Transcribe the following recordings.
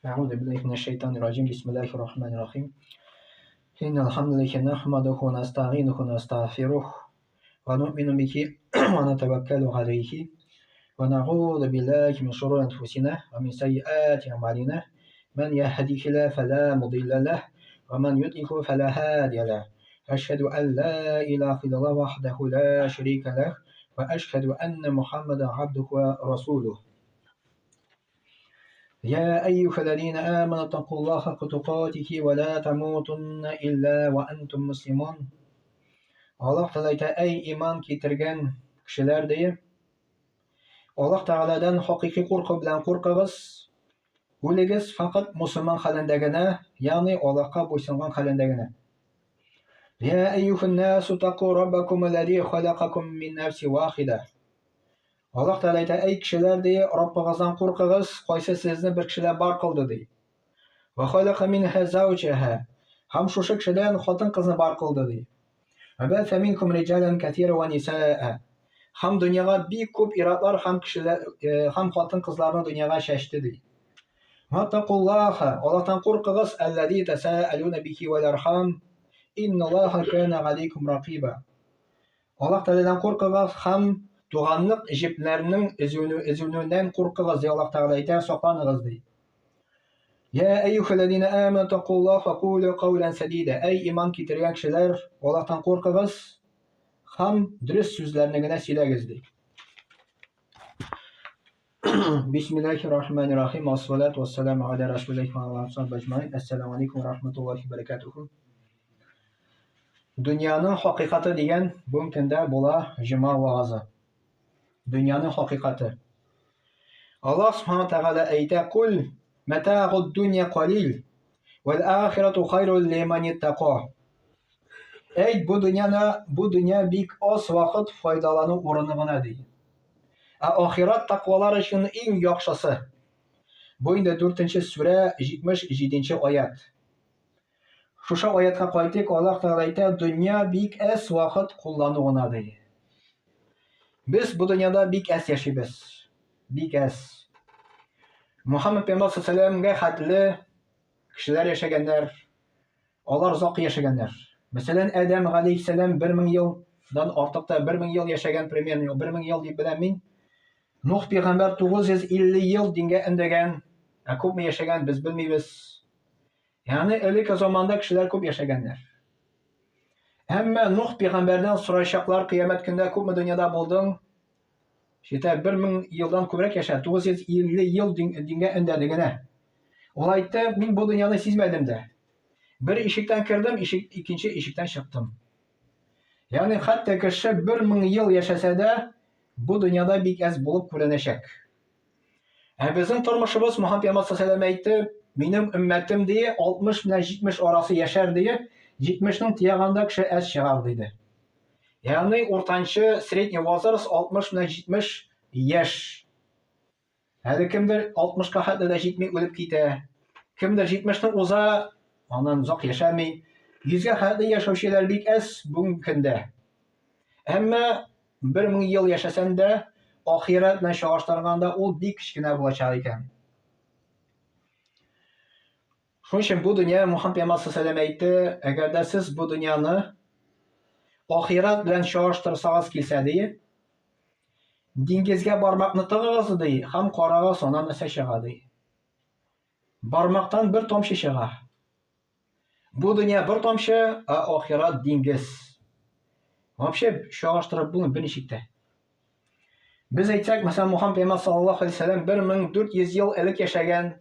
أعوذ بالله من الشيطان الرجيم بسم الله الرحمن الرحيم إن الحمد لله نحمده ونستعينه ونستغفره ونؤمن به ونتوكل عليه ونعوذ بالله من شرور أنفسنا ومن سيئات أعمالنا من يهده الله فلا مضل له ومن يضلل فلا هادي له أشهد أن لا إله إلا الله وحده لا شريك له وأشهد أن محمدا عبده ورسوله يا أيها الذين آمنوا اتقوا الله حق تقاته ولا تموتن إلا وأنتم مسلمون Аллаһ Тәгалә әйтә, әй иман китергән кешеләр ди, Аллаһ Тәгаләдән хакыйкый курку белән куркыгыз, үлегез факат мусульман хәлендә генә, ягъни Аллаһка буйсынган хәлендә генә. Я әйюһән насу таку раббакум аллази халакакум мин нафси вахида. Аллаһ Тәгалә әйтә, әй кешеләр, ди, Раббыгыздан куркыгыз, кайсы сезне бер кешедән бар кылды, ди. Ва халака минха зауҗаха. Һәм шушы кешедән хатын-кызны бар кылды, ди. Ва бәсә минкум риҗалан кәсира ва нисаа. Һәм дөньяга бик күп ир-атлар һәм кешеләр э, һәм хатын-кызларны дөньяга чәчте, ди. Ваттакуллаха, Аллаһтан куркыгыз, аллази тәсәәлүнә бихи вәл архам. Инналлаһа кана алейкум ракиба. Аллаһ Тәгаләдән куркыгыз һәм туганлык җепләренең өзелүеннән куркыгыз, ди Аллаһ Тәгалә әйтә, сакланыгыз, ди. Я әйюхәлләзина аману тақуллаһ ва кулу каулан садида. Әй иман китергән кешеләр, Аллаһтан куркыгыз һәм дөрес сүзләрне генә сөйләгез, ди. Бисмиллахир рахманир рахим. Ассалату вассаламу аля расулиллахи ва аля асхабиһи аҗмаин. Ассаламу алейкум ва рахматуллахи ва баракатуху. Дөньяның хакыйкате дигән бүгенге көндә була җома вагазы. Дөньяның хакыйкате. Аллаһ Субхану Тәгалә әйтә: "Кул матагуд дунья калил вал ахирату хайрул лиман иттака." Әйт, бу дөньяны, бу дөнья бик аз вакыт файдалану урыны гына ди. Ә ахират тәкъвалар өчен иң яхшысы. Бу инде 4 сүрә 77 аят. Шушы аятка кайтыйк, Аллаһ Тәгалә әйтә, дөнья бик әз вакыт куллану гына ди. Без бу дөньяда бик әз яшибез. Бик әз. Мухаммад пәйгамбәр саллаллаху хәтле кешеләр яшәгәннәр. Алар озак яшәгәннәр. Мәсәлән, Адәм галәйһиссәлам 1000 елдан артык та 1000 ел яшәгән примерно, 1000 ел дип беләм мин. Нух пәйгамбәр 950 ел дингә эндәгән, ә күпме яшәгән без белмибез. Ягъни элекке заманда кешеләр күп яшәгәннәр. Әмма Нух пәйгамбәрдән сорачаклар кыямәт көндә күпме дөньяда булдың? Читә 1000 елдан күбрәк яшә, 950 ел дингә өндәде генә. Ул әйтте, мин бу дөньяны сизмәдем дә. Бер ишектән кердем, ишек, икенче ишектән чыктым. Ягъни хәтта кеше 1000 ел яшәсә дә, бу дөньяда бик әз булып күренәчәк. Ә безнең тормышыбыз Мухаммад пәйгамбәр саллаллаху әйтте, минем өммәтем ди 60 белән 70 арасы яшәр ди, 70-нең тияганда кеше әз чыгар диде. Ягъни уртанчы средний возраст 60 белән 70 яшь. Әле кемдер 60-ка хәтле дә җитми үлеп китә. Кемдер 70-не уза, аннан озак яшәми. 100-гә хәтле яшәүчеләр бик әз бүгенге көндә. Әмма 1000 ел яшәсәң дә, ахирәт белән чагыштырганда ул бик кечкенә булачак икән. Шуның өчен бу дөнья Мухаммад пәйгамбәр саллаллаху әйтте, әгәр дә сез бу дөньяны ахирәт белән чагыштырсагыз килсә ди, диңгезгә бармакны тыгыгыз ди һәм карагыз, аннан нәрсә чыга ди. Бармактан бер тамчы чыга. Бу дөнья бер тамчы, ә ахират диңгез. Вообще чагыштырып булмый берничек тә. Без әйтсәк, мәсәлән, Мухаммад пәйгамбәр саллаллаху алейһи вәсәлләм 1400 ел элек яшәгән.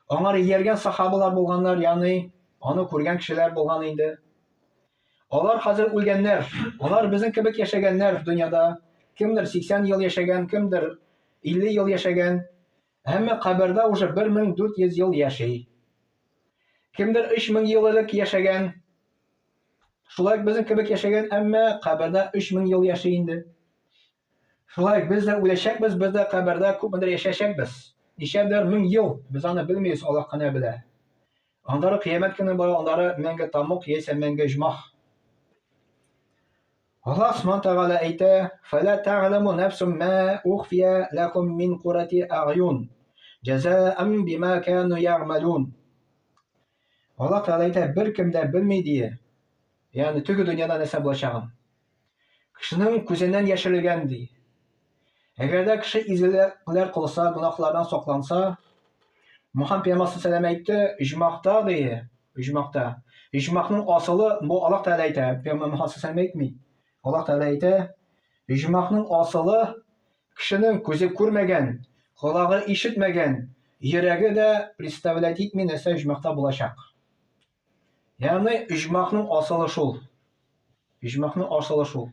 Аңар ияргән сахабалар булганнар, ягъни аны күргән кешеләр булган инде. Алар хәзер үлгәннәр. Алар безнең кебек яшәгәннәр дөньяда. Кемдер 80 ел яшәгән, кемдер 50 ел яшәгән. Әмма кабердә уже 1400 ел яши. Кемдер 3000 ел элек яшәгән. Шулай ук безнең кебек яшәгән, әмма кабердә 3000 ел яши инде. Шулай ук без дә үләчәкбез, без дә кабердә күпмедер яшәячәкбез. Ничәдер мең ел, без аны белмибез, Аллаһ кына белә. Аннары кыямәт көне бар, аннары мәңге тамук яисә мәңге оҗмах. Аллаһ Субхану Тәгалә әйтә: "Фәлә тәгъләму нәфсум ма ухфия ләкум мин курати агъюн". Җәзаән бима кану ягъмалун. Аллаһ Тәгалә әйтә, беркем дә белми ди. Ягъни теге дөньяда нәрсә булачагын. Кешенең күзеннән яшерелгән ди. Әгәр дә кеше изгелекләр кылса, гөнаһлардан сакланса, Мухаммад пәйгамбәр саллаллаху әйтте, оҗмахта ди, оҗмахта. Оҗмахның асылы бу Аллаһ Тәгалә әйтә, пәйгамбәр Мухаммад саллаллаху әйтми. Аллаһ Тәгалә әйтә, оҗмахның асылы кешенең күзе күрмәгән, колагы ишетмәгән, йөрәге дә представлять итми нәрсә оҗмахта булачак. Ягъни оҗмахның асылы шул. Оҗмахның асылы шул.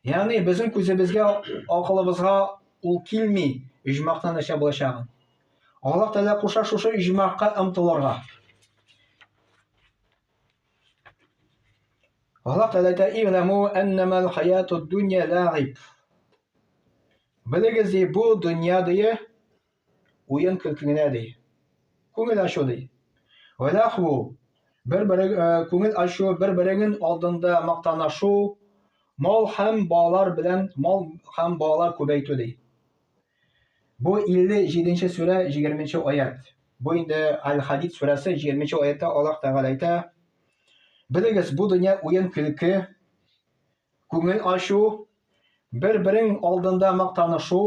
Ягъни безнең күзебезгә, акылыбызга ул килми оҗмахта нәрсә булачагын. Аллаһ Тәгалә куша шушы оҗмахка омтылырга. Аллаһ Тәгалә әйтә, "Игъламу аннамал хаятуд дунья лa'иб." Белегез, ди, бу дөнья ди, Уен көлке генә ди. Күңел ачу ди. Вәләху бер-бер э, күңел ачу, бер-береңен алдында мактанашу, мал һәм балалар белән мал һәм балалар күбәйтү ди. Бу 57 сүрә 20 аят. Бу инде Аль-Хадид сүрәсе 20 аятта Аллаһ Тәгалә әйтә: Белегез, бу дөнья уен көлке, Күңел ачу, бер-берең алдында мактанышу,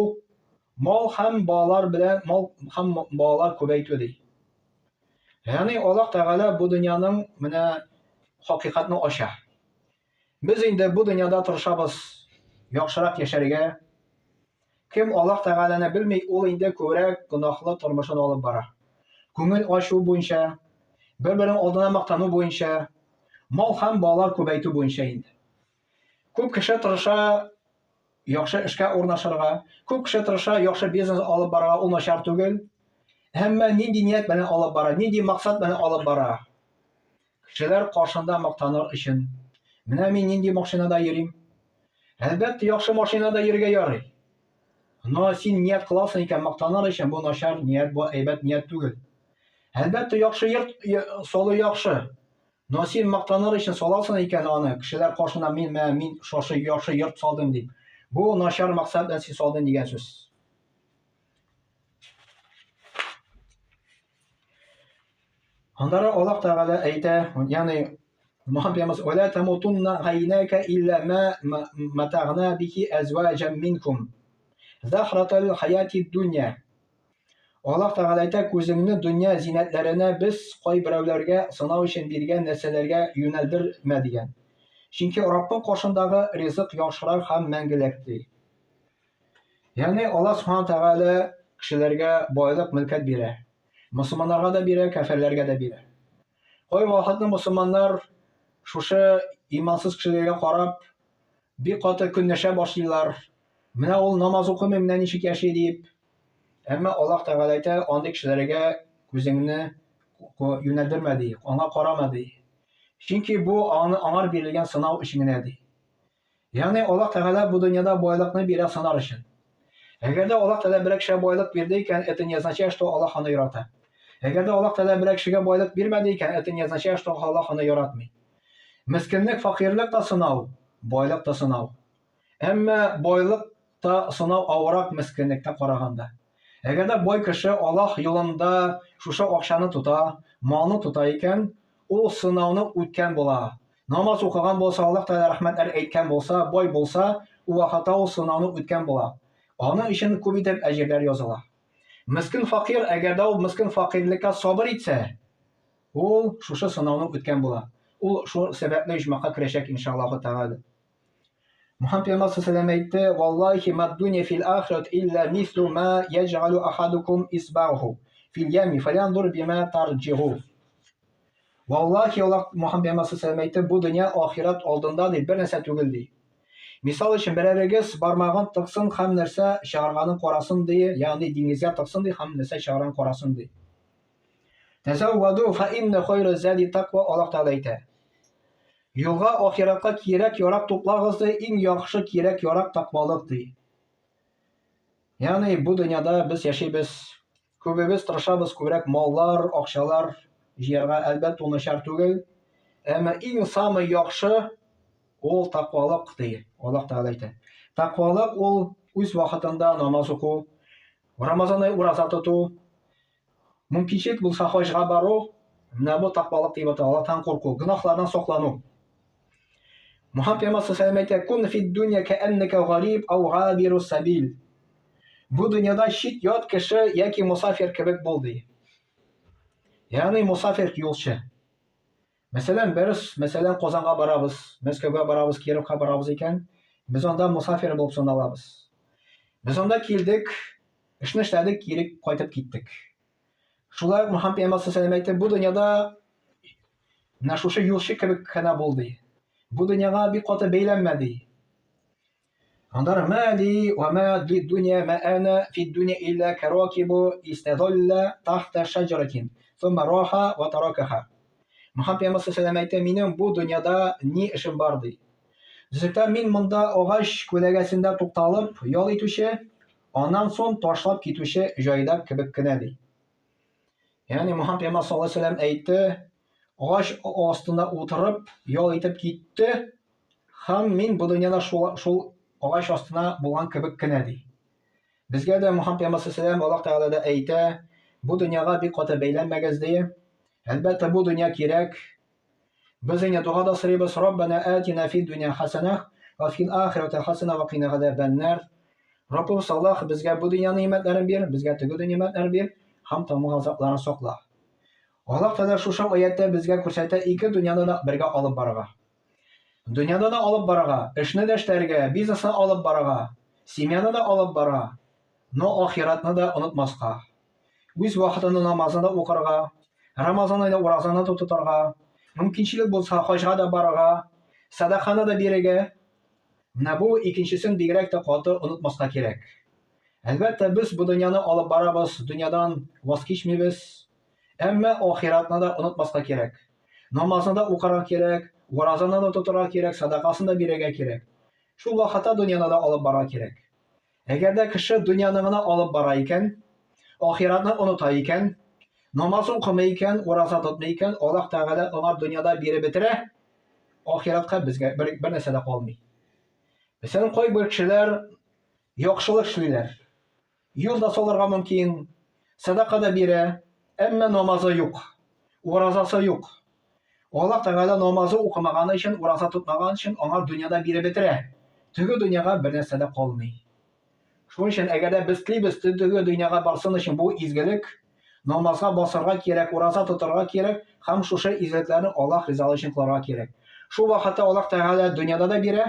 мал һәм балалар белән мал һәм балалар күбәйтү ди. Ягъни Аллаһ Тәгалә бу дөньяның менә хакыйкатьне ача. Без инде бу дөньяда тырышабыз яхшырак яшәргә. Кем Аллаһ Тәгаләне белми, ул инде күбрәк гөнаһлы тормышын алып бара. Күңел ачу буенча, бер-берең алдына мактану буенча, мал һәм балалар күбәйтү буенча инде. Күп кеше тырыша яхшы эшкә урнашырга, күп кеше тырыша яхшы бизнес алып барырга, ул начар түгел. Әмма нинди ният белән алып бара, нинди максат белән алып бара? Кешеләр каршында мактаныр өчен. Менә мин нинди машинада йөрим. Әлбәттә, яхшы машинада йөрергә ярый. Но син ният кыласың икән мактаныр өчен, бу начар ният, бу әйбәт ният түгел. Әлбәттә, яхшы йорт салу яхшы. Но син мактаныр өчен саласың икән аны, кешеләр каршында мин, мә, мин шушы яхшы йорт салдым дип. Бу начар максат белән син салдың дигән сүз. Аннары Аллаһ Тәгалә әйтә, ягъни Мөхәммәд пәйгамбәр "Вә тамутунна гайнәкә илля ма матагна бихи әзваҗан минкум". Захратал хаяти дунья. Аллаһ Тәгалә әйтә, күзеңне дөнья зинәтләренә без кайберәүләргә сынау өчен биргән нәрсәләргә юнәлдермә дигән. Чөнки Раббың каршындагы ризык яхшырак һәм мәңгелек ди. Ягъни Аллаһ Субхану Тәгалә кешеләргә байлык, мөлкәт бирә. Мөселманнарга да бирә, кәферләргә дә бирә. Кай вакытны мөселманнар шушы имансыз кешеләргә карап бик каты көнләшә башлыйлар. Менә ул намаз укымый, менә ничек яши дип. Әмма Аллаһ Тәгалә әйтә, андый кешеләргә күзеңне юнәлдермә ди, аңа карама ди. Чөнки бу аны аңар бирелгән сынау өчен генә ди. Ягъни Аллаһ Тәгалә бу дөньяда байлыкны бирә сынар өчен. Әгәр дә Аллаһ Тәгалә берәр кешегә байлык бирде икән, это не означает, что Аллаһ аны ярата. Әгәр дә Аллаһ Тәгалә берәр кешегә байлык бирмәде икән, это не означает, что Аллаһ аны яратмый. Мескенлек, факирлек та сынау, байлык та сынау. Әмма байлык та сынау авырак мескенлеккә караганда. Әгәр дә бай кеше Аллаһ юлында шушы акчаны тота, малны тота икән, ул сынауны үткән була. Намаз укыган булса, Аллаһ Тәгалә рәхмәтләр әйткән булса, бай булса, ул вакытта ул сынауны үткән була. Аның өчен күп итеп әҗерләр языла. Мескен факир, әгәр дә ул мескен факирлеккә сабыр итсә, ул шушы сынауны үткән була. Ул шул сәбәпле оҗмахка керәчәк, иншаллаһу тәгалә. Мухаммад пәйгамбәр саллаллаху әйтте, "Валлахи мад дуня фил ахират илля мислу ма яҗгалу ахадукум исбагху фил ями фалянзур бима тарҗигу." Валлахи, Аллаһ Мухаммад пәйгамбәр саллаллаху әйтте, бу дөнья ахират алдында ди, бер нәрсә түгел ди. Мисал өчен, берәрегез бармагын тыксын һәм нәрсә чыгарганын карасын ди, ягъни диңгезгә тыксын ди һәм нәрсә чыгарганын карасын ди. Тәзәвваду фа инна хайра зади таква Аллаһ Тәгалә әйтә. Юлга ахиратка кирәк-ярак туплагыз ди, иң яхшы кирәк-ярак таквалык ди. Ягъни бу дөньяда без яшибез, Күбебез тырышабыз күбрәк маллар, акчалар җыярга, әлбәттә, ул начар түгел. Әмма иң самый яхшы ул тәкъвалык ди, Аллаһ Тәгалә әйтә. Тәкъвалык ул үз вакытында намаз уку, Рамазан ае ураза тоту, Мөмкинчелек булса хаҗга бару, менә бу тәкъвалык дип атала, Аллаһтан курку, гөнаһлардан саклану. Мухаммад пәйгамбәр саллаллаху алейһи әйтә, "Кун фид дөнья кәәннәкә гариб ау габиру сабил." Бу дөньяда чит ят кеше яки мусафир кебек бул ди. Ягъни мусафир юлчы. Мәсәлән, без, мәсәлән, Казанга барабыз, Мәскәүгә барабыз, Кировка барабыз икән, без анда мусафир булып саналабыз. Без анда килдек, эшне эшләдек, кире кайтып киттек. Шулай ук Мөхәммәд пәйгамбәр саллаллаху әйтте, бу дөньяда менә шушы юлчы кебек кенә бул ди. Бу дөньяга бик каты бәйләнмә ди. Андар ма ли ва ма ли дунья ма ана фи дунья илля каракибу истадалла тахта шаҗаратин сумма раха ва таракаха. Мөхәммәд пәйгамбәр саллаллаху әйтә, минем бу дөньяда ни эшем бар ди. Дөресрәктә мин монда агач күләгәсендә тукталып ял итүче, аннан соң ташлап китүче җайдак кебек кенә ди. Ягъни Мөхәммәд пәйгамбәр саллаллаху алейһи вәсәлләм әйтте, агач астында утырып ял итеп китте, һәм мин бу дөньяда шул, шул агач астына булган кебек кенә ди. Безгә дә Мөхәммәд пәйгамбәр саллаллаху алейһи вәсәлләм Аллаһ Тәгалә дә әйтә, бу дөньяга бик каты бәйләнмәгез ди. Әлбәттә, бу дөнья кирәк. Без инде дога да сорыйбыз, Раббана атина фид дөнья хасана ва фил ахирати хасана ва кина газабаннар. Раббыбыз Аллаһ безгә бу дөнья ни'мәтләрен бир, безгә теге дөнья ни'мәтләрен бир һәм тәмуг газапларын сакла. Аллаһ Тәгалә шушы аятьтә безгә күрсәтә ике дөньяны да бергә алып барырга. Дөньяны да алып барырга, эшне дә эшләргә, бизнесны алып барырга, семьяны да алып барырга, но ахиратны да онытмаска. Үз вакытында намазны да укырга, Рамазан аенда уразаны да тотарга, мөмкинчелек булса хаҗга да барырга, сәдаканы да бирергә. Менә бу икенчесен бигрәк тә каты онытмаска кирәк. Әлбәттә, без бу дөньяны алып барабыз, дөньядан ваз кичмибез. Әмма ахиратны да онытмаска кирәк. Намазны да укырга кирәк, уразаны да тотарга кирәк, сәдакасын да бирергә кирәк. Шул вакытта дөньяны да алып барырга кирәк. Әгәр дә кеше дөньяны гына алып бара икән, ахиратны оныта икән, намаз укымый икән, ураза тотмый икән, Аллаһ Тәгалә аңа дөньяда биреп бетерә, ахиратка безгә бер, бер нәрсә дә калмый. Мәсәлән, кайбер кешеләр яхшылык эшлиләр. Юл да салырга мөмкин, сәдака да бирә, әмма намазы юк, уразасы юк. Аллаһ Тәгалә намазы укымаганы өчен, ураза тотмаган өчен аңа дөньяда биреп бетерә. Теге дөньяга бер нәрсә дә калмый. Шуның өчен әгәр дә без телибез теге дөньяга барсын өчен бу изгелек, намазга басарга кирәк, ураза тотарга кирәк һәм шушы изгелекләрне Аллаһ ризалыгы өчен кылырга кирәк. Шул вакытта Аллаһ Тәгалә дөньяда да бирә,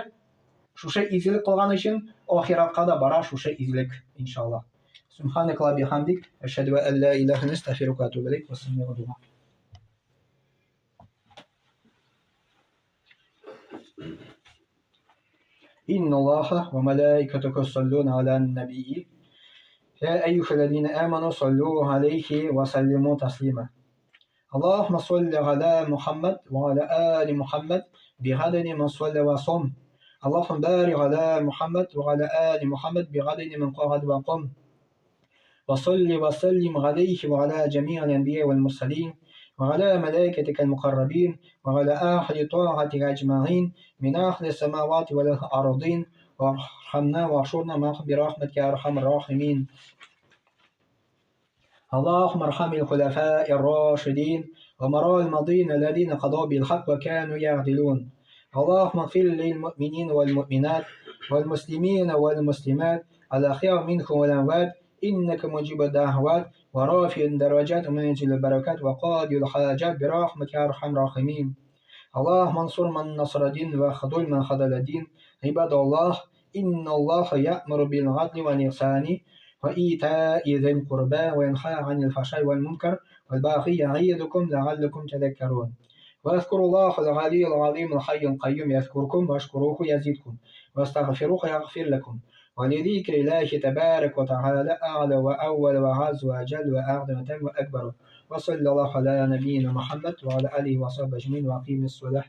шушы изгелек кылган өчен, ахиратка да бара шушы изгелек, иншаллаһ. Субханакаллаһ бихамдик, әшһәдү ва әллә илаһа илля анта, астагфирука ва атубу илейк. Вассаламу إن الله وملائكته يصلون على النبي يا أيها الذين آمنوا صلوا عليه وسلموا تسليما اللهم صل على محمد وعلى آل محمد بعدد من صلى وصم اللهم بارك على محمد وعلى آل محمد بعدد من قعد وقم وصل وسلم عليه وعلى جميع الأنبياء والمرسلين وعلى ملائكتك المقربين وعلى أهل طاعتك أجمعين من أهل السماوات والأرضين وارحمنا واحشرنا معهم برحمتك يا أرحم الراحمين اللهم ارحم الخلفاء الراشدين ومراء الماضين الذين قضوا بالحق وكانوا يعدلون اللهم اغفر للمؤمنين والمؤمنات والمسلمين والمسلمات الأحياء منهم والأموات إنك مجيب الدعوات ورافع الدرجات ومنزل البركات وقاضي الحاجات برحمتك يا أرحم الراحمين اللهم انصر من نصر الدين وخذل من خذل الدين عباد الله إن الله يأمر بالعدل والإحسان وإيتاء ذي القربى وينهى عن الفحشاء والمنكر والبغي يعظكم لعلكم تذكرون واذكروا الله العلي العظيم الحي القيوم يذكركم واشكروه يزدكم واستغفروه يغفر لكم ولذكر الله تبارك وتعالى أعلى وأول وعز وأجل وأعظم وأتم وأكبر وصلى الله على نبينا محمد وعلى آله وصحبه أجمعين وأقيم الصلاة.